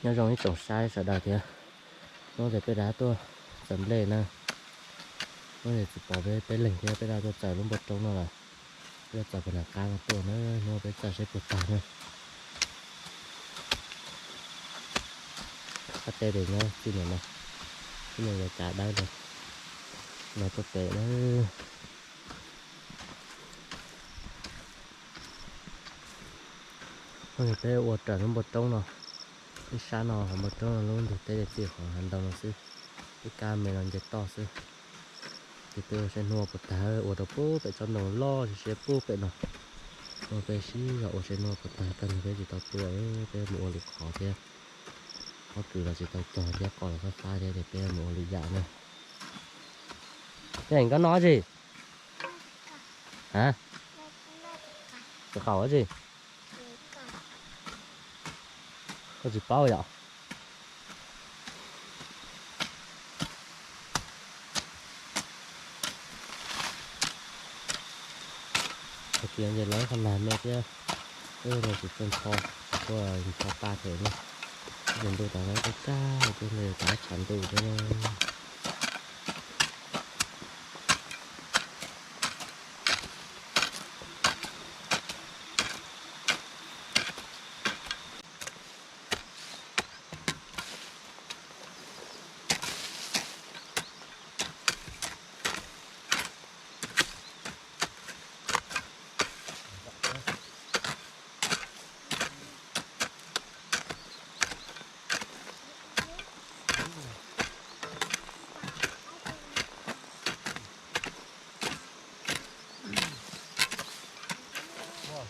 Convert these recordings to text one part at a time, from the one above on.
Nyob zoo ib tsoom saib sawv daws thiab. Hnub no peb rov tuaj txaws nplej na. Hnub no tsis pom peb peb leeg thiab, peb rov tuaj txaws lub npua roob no lawm. Peb yuav txaws puag nram qab no tuaj na, hnub no peb txaws seb puas tag na. Qab teb ces nyob txij no na, txij no yuav cav dawb no, no tuaj pem na. Hnub no peb ua raws lub npua roob no, ib sab no hauv npua roob no lub ntug teb ces txij qhov hav ntoo no xwb, ib kab me no nce toj xwb. Ces peb ua saib hnub puas tag, ua rau puag pem tsob ntoo loj siab siab puag pem no. Hnub no peb sib zog ua saib hnub puas tag, kawg no peb tsis tau tuaj, peb mus ua lwm qhov thiab. Pob kws los tsis tau cog thiab, qos los fab fab thiab, ces peb mus ua lwm yam na. Tej nkauj noj tsi? A, khaum tsi? Koj tsis paub yom? Thaum kiag ces los ib qho nag me thiab, wb los tsis tshua ncho, tsis tshua ncho pa them na. Ces ntuj tas lawm, tag tag ces nws tas tshav ntuj thiab na.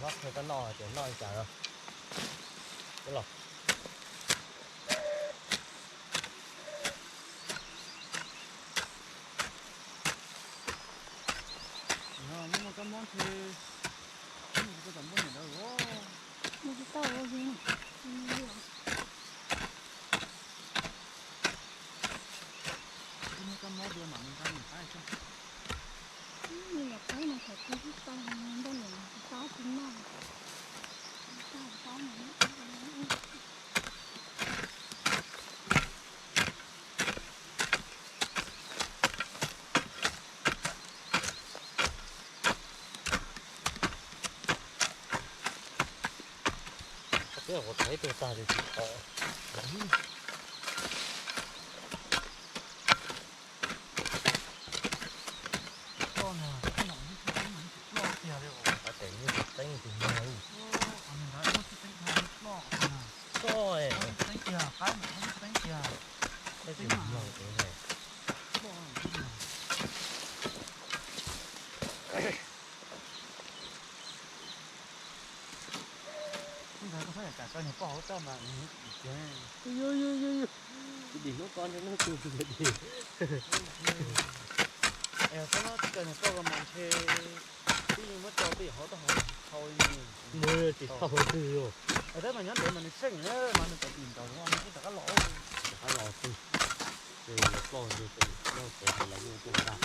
Hlob qhia koj noj ces noj li cas no. Los. Muaj kab mob ntshe, kuv tau muab niam lawv ua. Kuv tsis tau ua li. Kuv muaj kab mob dua mam mus nqa niam pab tso. Niam pab mas thaum twg twb tau, nrog niam mus tsis tau tsis noj. Peb ua tau ib tug tag li tsis tau. Koj na, koj na, ib tug teeb mas ib tug ploj tiag li os. Hais tias ib tug teeb ib tug mag li. Qhov nws nrad ib tug teeb dhau li ploj na. Koj, teeb tiag, qaib mas ib tug teeb tiag. Teeb mas ploj. Ntawd koj saib kam kaw niag poj hauv toj mas nws dim tiag. Dim hnub ko ntshe hnub twg dim. Es koj no tsis kaw niag poj ko mas ntshe twb yeej muab tso twj ywm hauv toj hauv tsis thau li. Nws tsis thau twg li. Es tab mas nyob ntev mas nws seej mas nws kav dim ntaus nws twb rov qab los. Rov qab los xwb. Ces los ploj xwb, ces ploj ces los yeej tuaj ntag.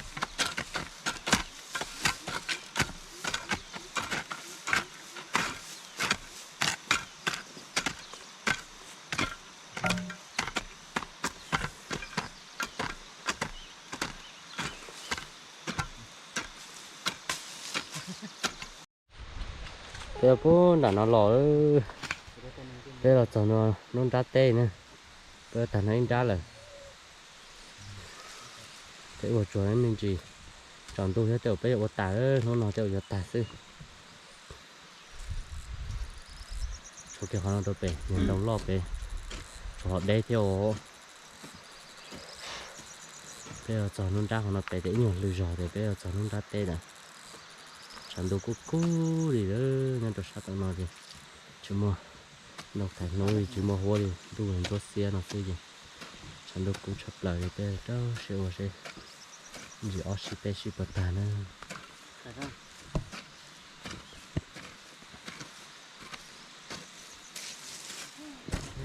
Peb puag nram no los, peb los txog hnub nrab teb na, peb tag no ib nrab lawm. Peb ua tsuag me ntsis, tsaus ntuj thiab tej zaum peb yuav ua tas, hnub no tej zaum yuav tag xwb. Tshuav kiag qhov no rau pem, niag ntoo loj pem, tshuav ho deb thiab os. Peb yuav txog hnub nrab qhov no pem ces ib nyuag hlwb zog ces peb yuav txog hnub nrab teb lawm. Tshav ntuj kub kub li lawm, nyob rau sab tom no ces tsis muaj ntoo thaiv hnub li, tsis muaj huab li, ntuj ntsuab xiab no xwb ces tshav ntuj kub tshaj plaws li. Peb rau siab ua seb ntsis ob sij peb sij puas tag na.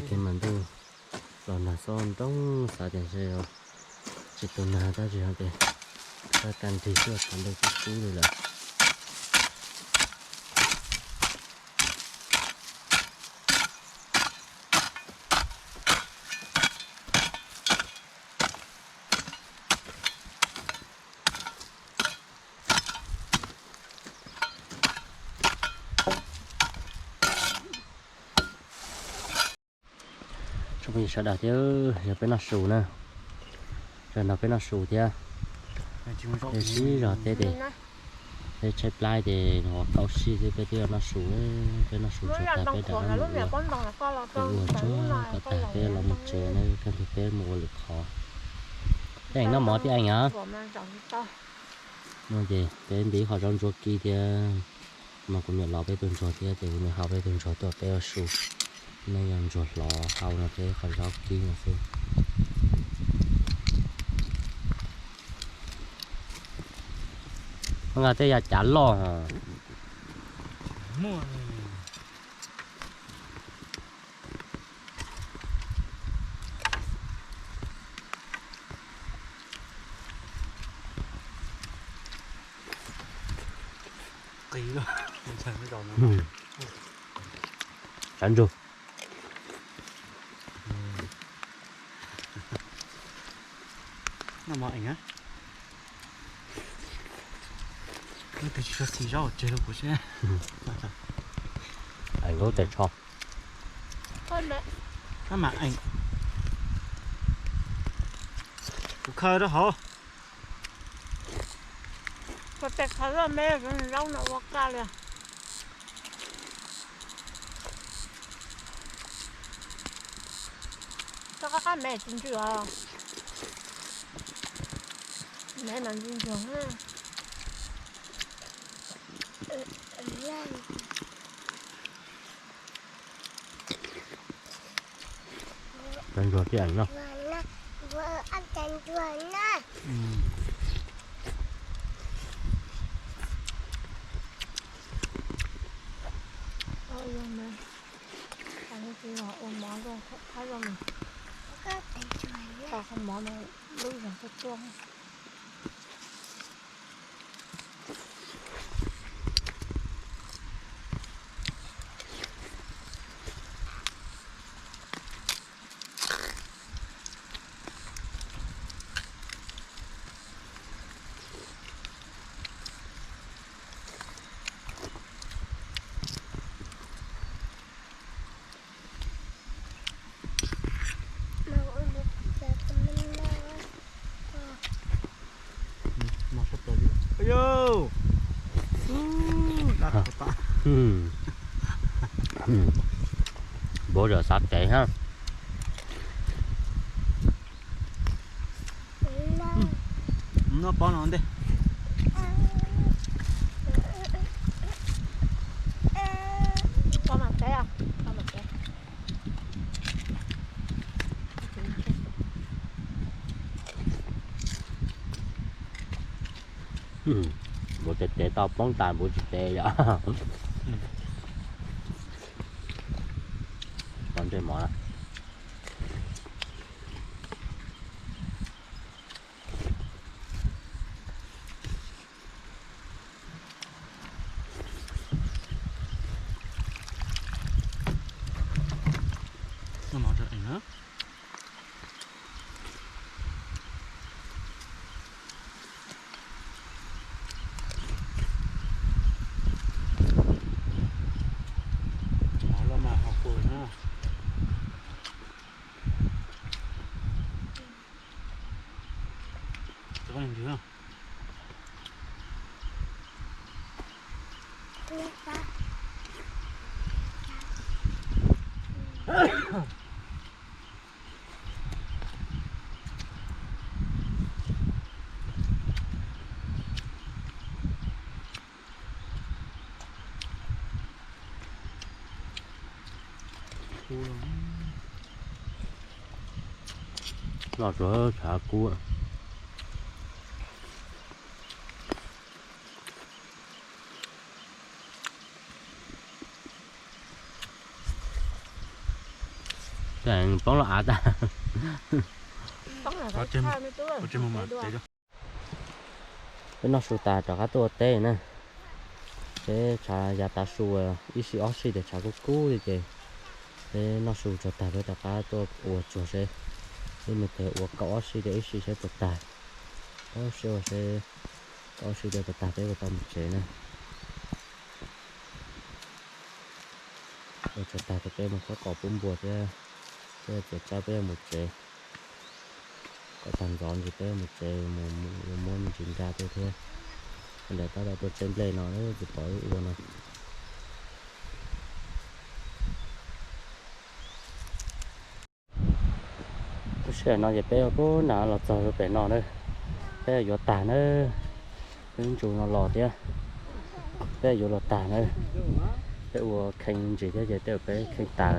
Ces mas ntuj los nag xob nroo, xav tias ntshe tsis tu nag tab sis ho tias tab ka nrig xwb, tshav ntuj kub kub li lawm. Phooj ywg sawv daws thiab, yog peb noj su na, sawv daws peb noj su thiab. Peb sib zog teb ces peb tshaib plab ces ua kaum sij xwb peb twb yuav noj su, peb noj su tsuag tag peb rov qab mus ua, ua tsuag tag peb los mus tsev na, kaj ntug peb mus ua lwm qhov. Tej eem noj mov tej eem os. No ces peb ntim ib qho zaub ntsuab kib thiab, mas kuv niam los peb tus ntsuag thiab ces kuv niam hau peb tus ntsuag tuaj peb ua su. No yog ntsuag hlov hau no thiab ib qho zaub kib no xwb. Nqa tej yav cav loj os. Qis, tshav ntsug. Noj mov eem na. Leej twg tsis tshua xis zaub tseg rau kuv seb. Eem zaub tes tsho. Kab mam eem. Kuv khaws rau hauv. Khaws tes khaws zoj me zaub no ua kaj li. Koj qab qab me tsis ntsws os. Me mas ntsws ntsws. Cov ntsuag tib eem no. Ua mov, tau qhov mov no lub zog tuaj tuaj. Npau suav xav kev hab. Noj pob no ntej. Npau tes tes tau poob tas npau tsis tes yom. Pov ntsej mov na. Noj tsuag tshav kub. Poob los av tag. Peb noj su tas rov qab tuaj ua teb na. Peb tshav yav tav su ib sij ob sij tias tshav kub kub li ces peb noj su tsuag tag peb rov qab tuaj ua tsuag seb, ib me tes ua kaum ob sij rau ib sij seb puas tag. Ob sij ua seb, kaum ob sij rau puas tag peb puas tau mus tsev na. Ua tsuag tag rau peb mus khob qos pub npua thiab. Peb txiav tsawb peb yuav mus tsev. Kom tag ntxov ntsis peb yuav mus tsev, mus muab me ntsis nra tej thiab. Ntawm tab tom tuaj tseb nplej no, tsis pom ua no. Lub sij hawm no ces peb kuj nram los txog pem no na, peb yuav tag na, peb ntsus no los thiab, peb yuav los tag na. Peb ua khee ntsis thiab ces tej zaum peb khee tas,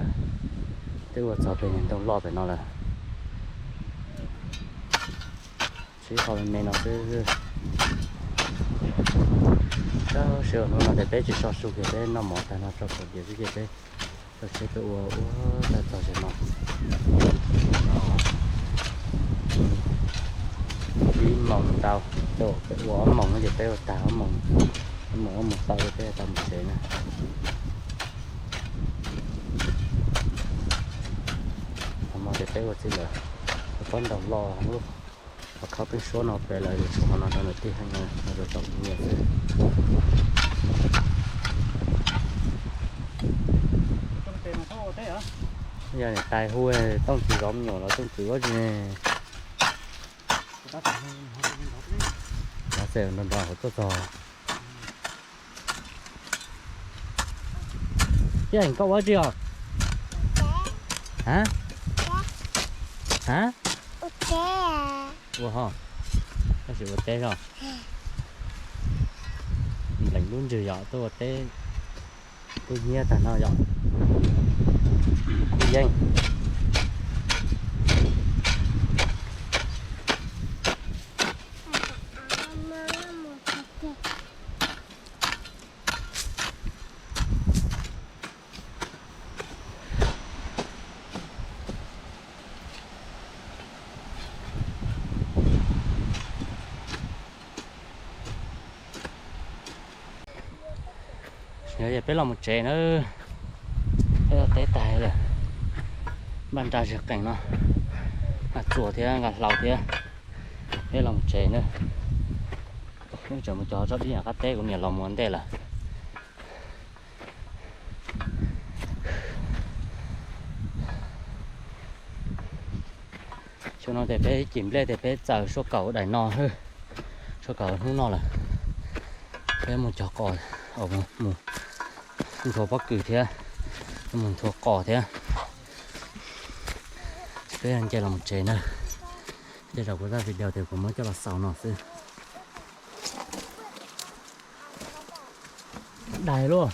twb ua txog pem niag ntoo loj pem no lawm. Sib qho me me no xwb. Tab sis hnub no ces peb tsis so su kiag, peb noj mov tag no tso kaum diav xwb ces peb rau siab peb ua ua tag txog tsev no. Ib moos ntau, peb ua ob moos no ces peb ua tag ob moos, ob moos ob moos tau ces peb tau mus tsev na. Tag hmo ces peb ua txij lawm, pob ntaus loj lub, qhov khaub peb suab no pem lawv yuav tsum qhov no rau lawv tij heev no, rau tsoom nyiam xwb. Yog niam tais hu Tooj tsis zov me nyuam los Tooj tsis ua tsi ne. Nrov nrov hauv tuaj txog. Tib heem koj ua tsi os? Ha? Ha? Ua ho. Koj sim ua teb os. Nplees lub ntsws yom, tuaj ua teb. Kuj hnyiab tag no yom. Kuj yeej. Peb los mus tsev na, peb ua teb tag lawm, npaj nra zig qees no, nqa txuas thiab nqa hlau thiab, peb los mus tsev na. Peb tseem mus cog tsob dib nyuam qab teb kuv niam los mus ua ntej lawm. Xyoo no ces peb cim nplej ces peb txaws suab kaum daim no, suab kaum hnub no lawm. Peb mus cog qos, mus nthua pob kws thiab, mus nthua qos thiab. Peb nce los mus tsev na. Tej zaum kuv zaj video tias kuv muab coj los xaus no xwb. Dais luaj.